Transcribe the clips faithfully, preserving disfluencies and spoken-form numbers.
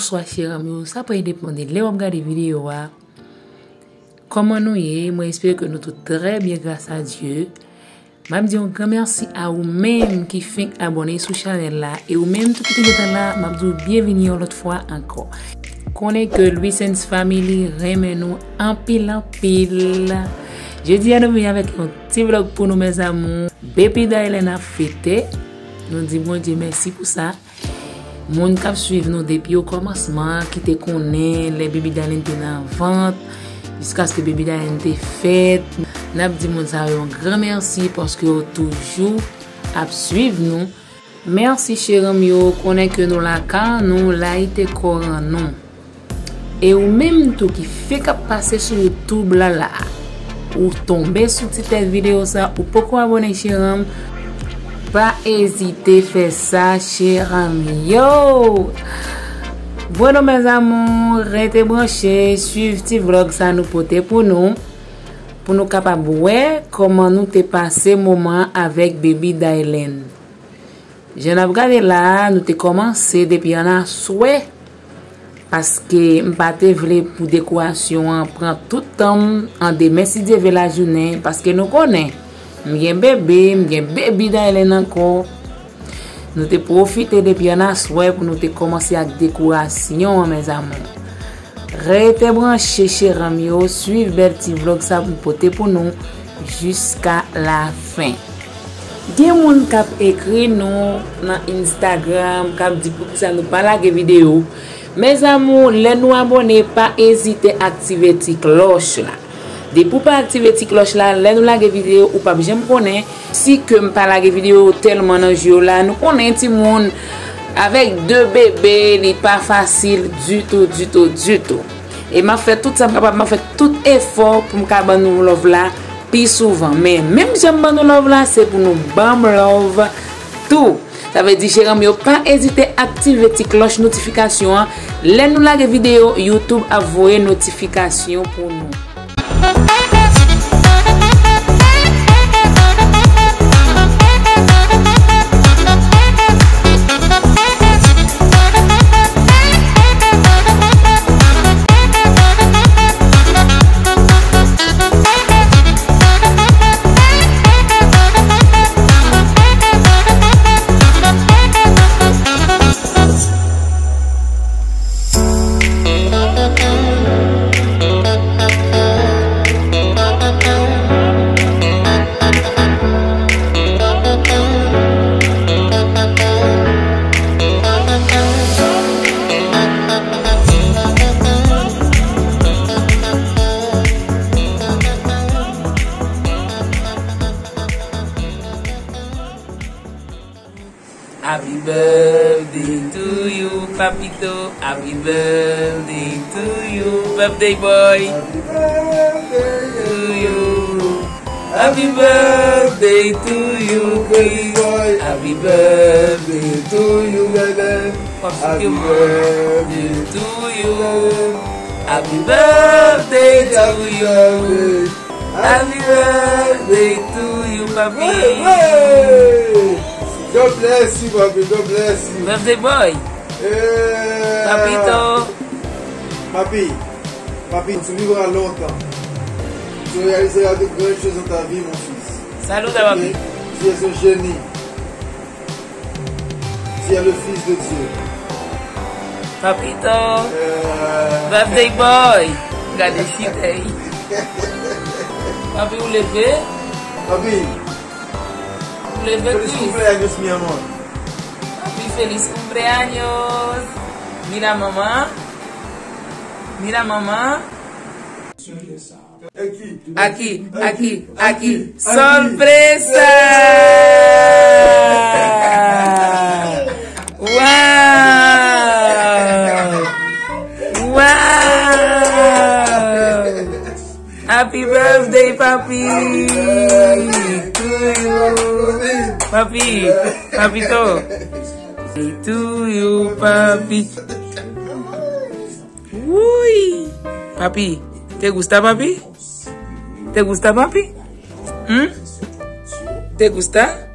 Bonswa, chè zanmi yo, sa pral depann de lè w ap gade videyo a. Kòman nou ye? Mwen espere ke nou tout trè byen, gras a Dye. M ap di yon gran mèsi a ou menm ki fenk abòne sou chanèl la, e ou menm tou ki te gentan la, m ap di w byenvini yon lòt fwa ankò. Konnen ke Louisens Family renmen nou anpil, anpil. Jodi a, nou vini avèk yon ti vlòg pou nou, mes amours. Baby Dylan ap fete. Nou di Bondye mèsi pou sa. Moun k ap swiv nou depi o kòmansman, ki te konnen lè Baby Dylan te nan vant, jiskaske Baby Dylan te fèt, n ap di moun sa yo yon gran mèsi paske yo toujou ap swiv nou. Mèsi, chè zanmi yo, konnen ke nou lakay nou, layite kò an nou. E ou menm tou ki fenk ap pase sou YouTube la la, ou tonbe sou ti tèt videyo sa, ou poko abòne, chè zanmi, pa ezite fè sa, chè zanmi yo. Bon, mes amours, rete branche, swiv ti vlòg sa nou pote pou nou, pou nou kapab wè kòman nou te pase moman avèk Baby Dylan. Jan n ap gade la a, nou te kòmanse depi ann aswè, paske m pa te vle pou dekorasyon an pran tout tan m. An demen, si Dye vle, lajounen, paske nou konnen, m gen bebe, m gen Baby Dylan ankò. Nou te pwofite depi ann aswè pou nou te kòmanse ak dekorasyon an, mes amours. Rete branche, chè zanmi yo, swiv bèl ti vlòg sa m pote pou nou jiska lafen. Gen moun k ap ekri nou nan Instagram, k ap di poukisa nou pa lage videyo. Mes amours, lè nou abòne, pa ezite aktive ti klòch la. Depi w pa aktive ti klòch la, lè nou lage videyo, ou p ap janm konnen. Si ke m pa lage videyo tèlman nan jou yo la, nou konnen timoun avèk de bebe, li pa fasil ditou, ditou, ditou. E m ap fè tout sa m kapab, m ap fè tout efò pou m ka ban nou love la pi souvan. Men, menm jan m ban nou love la, se pou nou ban m love tou. Sa vle di, chè zanmi yo, pa ezite aktive ti klòch notifikasyon an. Lè nou lage videyo, YouTube ap voye notifikasyon pou nou. Happy birthday to you, Papito. Happy birthday to you, birthday boy. Happy birthday to you. Happy birthday to you, baby boy. Happy birthday to you, baby. Happy birthday to you. Happy birthday to you. Happy birthday to you, papi. Hey, hey. God bless you, papi. God bless you. Birthday boy. Eh, Papito. Papi, papi, tu vivras longtemps. Tu réaliseras de grandes choses dans ta vie, mon fils. Salut, papi. Ok? Tu es un génie. Tu es le fils de Dieu. Papito. Euh. Birthday boy. Gade chitay. Papi, ou leve? Papi. Ou leve, Chris. Feliz cumpleaños, mi amor. Papi, feliz cumpleaños. Mira mamá. Mira mamá. Aqui, aqui, aqui, aqui. Sorpresa! Wow! Wow! Happy birthday, papi! To you. Papi, papito. To you, papi. Uy! Papi, te gusta, papi? Te gusta, papi? Hmm? Te gusta?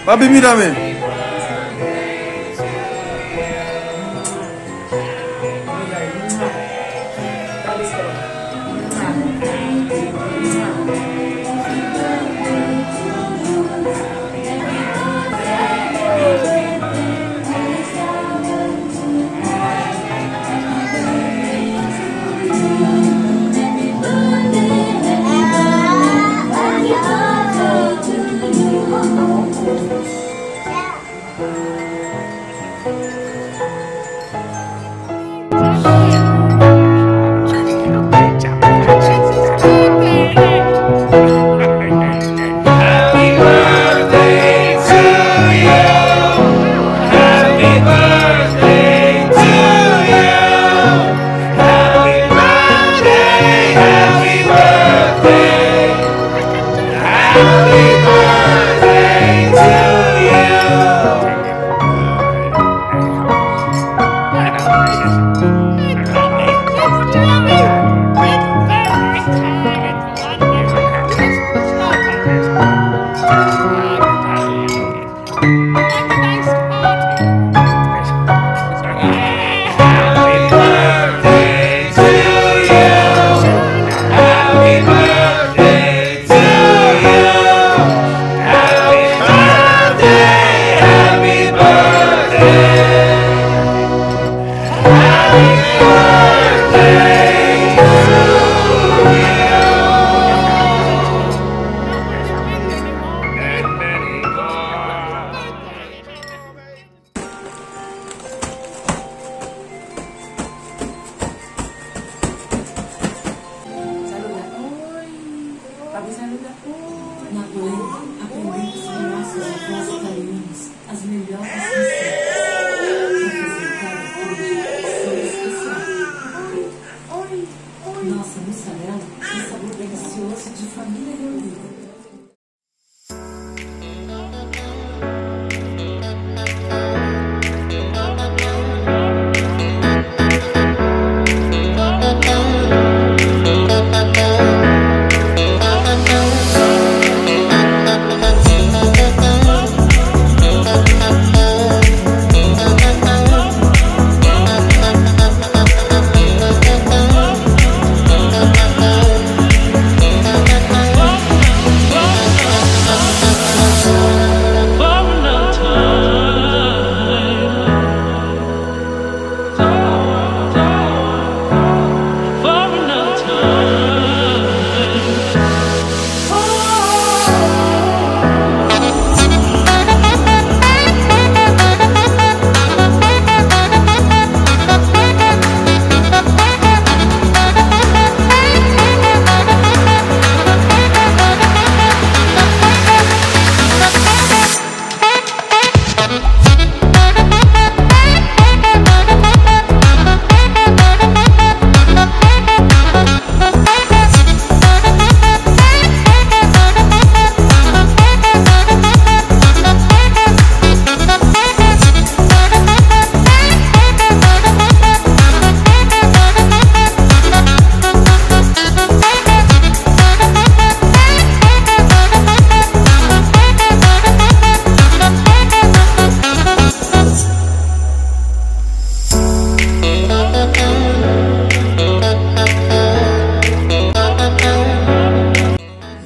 Papi Midame. Saluda. Papi, saluda. Napoli, aprende su relación com os italianos, as melhores lições. Professor Carlos Cruz, são especial. Nossa mussarela é sabor delicioso de família reunida.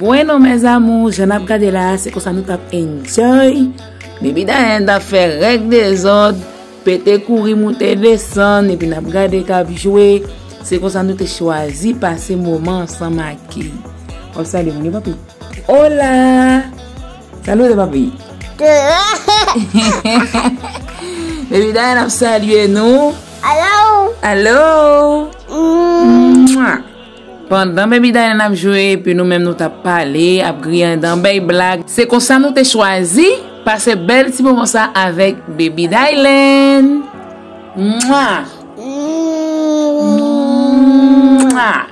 Bueno, mes amours, jan n ap gade la, se konsa nou t ap enjoy. Baby Diane t ap fè règ dezòd, pete kouri, moute desann, epi n ap gade k ap jwe. Se konsa nou te chwazi pase moman ansanm ak li. W ap salye moun yo, papi. Hola! Salude, papi. Baby Diane ap salye nou. Alo. Alo. Mm. Mwa. Pandan Baby Diane ap jwe, epi nou menm nou t ap pale, ap griyen dan, bay blag. Se konsa nou te chwazi pase bèl ti moman sa avèk Baby Dylan. Mwa. Mm. Mwa.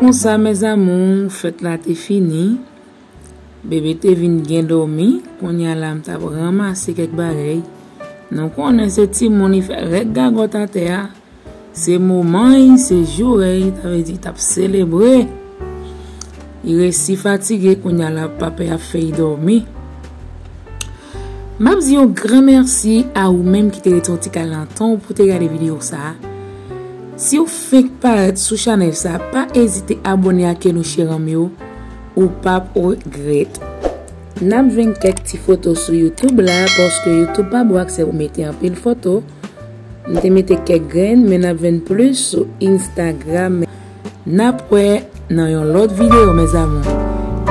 Konsa, mes amours, fèt la te fini. Bebe te vin gen dòmi. Kounye a la, m t ap ranmase kèk bagay. Nou konnen se timoun, li fè rèd gagòt atè a. Se moman y, se jou y, ta vle di t ap selebre. Li resi fatige, kounye a la, papa ap fè y dòmi. M ap di yon gran mèsi a ou menm ki te rete yon ti kal nan tan w pou te gade videyo sa a. Si w fenk parèt sou chanèl sa a, pa ezite abòne ak nou chè ranm yo, ou p ap regrèt. N ap jwenn kèk ti foto sou YouTube la, paske YouTube pa ba w aksè pou mete anpil foto. M te mete kèk grenn, men n ap jwenn plis sou Instagram. N ap wè nan yon lòt videyo, mes amours.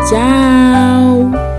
Tchao!